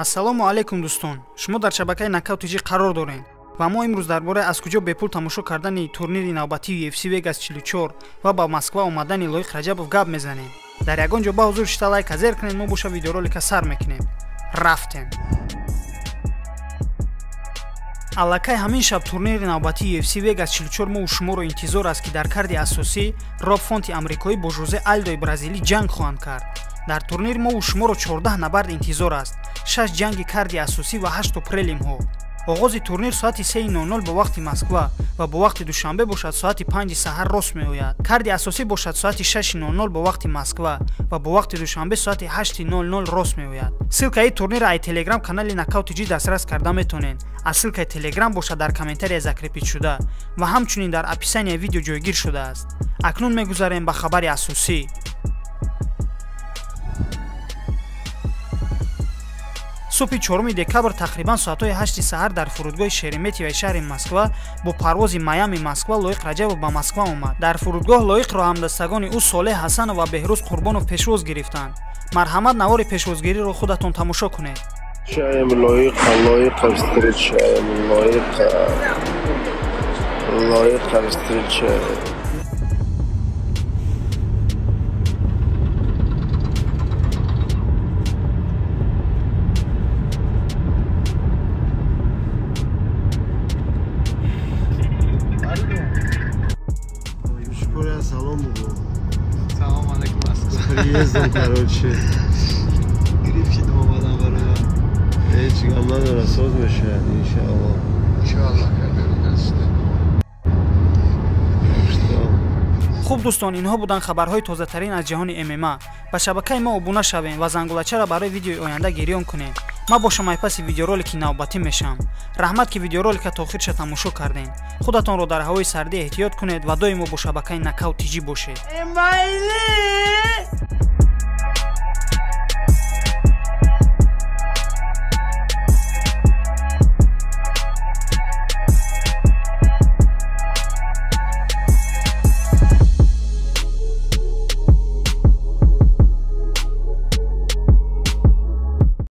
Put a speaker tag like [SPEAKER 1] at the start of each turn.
[SPEAKER 1] Ассалому алайкум дӯстон. Шумо дар шабакаи Нокаут ТЖ қарор доред ва мо имрӯз дар бораи аз куҷо бепул тамошо кардани турнири навбатии UFC Vegas 44 ва ба Москва омадани Лоиқ Раҷабов гап мезанем. Дар ягон ҷо ба ҳузур шита лайка зер кунед, мо боша видеоролика сар мекунем. Рафтем. Аллакай ҳамин шаб турнири навбатии UFC Vegas 44 мо шуморо интизор аст, ки дар карди асосӣ Роб Фонти амрикоӣ бо Жозе Алдои бразилӣ ҷанг хоҳанд кард. Дар турнир мо шуморо 14 набард интизор аст, 6 ҷанги карди асосӣ ва 8 прелимҳо. Оғози турнир соати 3:00 бо вақти Москва ва бо вақти Душанбе бошад соати 5 саҳар рост меояд. Карди асосӣ бошад соати 6:00 бо вақти Москва ва бо вақти Душанбе соати 8:00 рост меояд. Ссылкаи турнирро ай Телеграм канали Нокаут ТЖ дастрас карда метонед. Аз ссылкаи Телеграм бошад дар комментария закрепить шуда ва ҳамчунин дар описания видео ҷойгир шудааст. Акнун мегузарем ба хабари асосӣ. Субҳи 4 декабр тақрибан соатҳои 8 саҳар дар фурудгоҳи Шереметьевои шаҳри Москва бо парвози Майами Москва Лоиқ Раҷабов ба Москва омад. Дар фурудгоҳ Лоиқро ҳамдастагони ӯ Солеҳ Ҳасанов ва Беҳрӯз Қурбонов пешвоз гирифтанд. Марҳамат, навори пешвозгириро худатон тамошо кунед.
[SPEAKER 2] Встречаем Лоиқа, Лоиқа встречаем, Лоиқа, Лоиқа встречаем. Салом бугу.
[SPEAKER 3] Салом алейкум.
[SPEAKER 2] С приездом, короче.
[SPEAKER 3] Грипп шид омадан барои.
[SPEAKER 2] Ҳеҷ гап надора, соз мешавад, иншааллоҳ.
[SPEAKER 3] Иншааллоҳ, карда.
[SPEAKER 1] Хуб дӯстон, инҳо буданд хабарҳои тозатарин аз ҷаҳони ММА. Ба шабакаи мо обуна шавем ва зангулачаро барои видеои оянда гирён кунем. Ман бошам айпаси видеоролики навбатӣ мешам. Раҳмат, ки видеоролика то охирша тамошо кардем. Худатонро дар ҳавои сардӣ эҳтиёт кунед ва доимо бо шабакаи Нокаут ТЖ бошед.
[SPEAKER 3] Эмайли!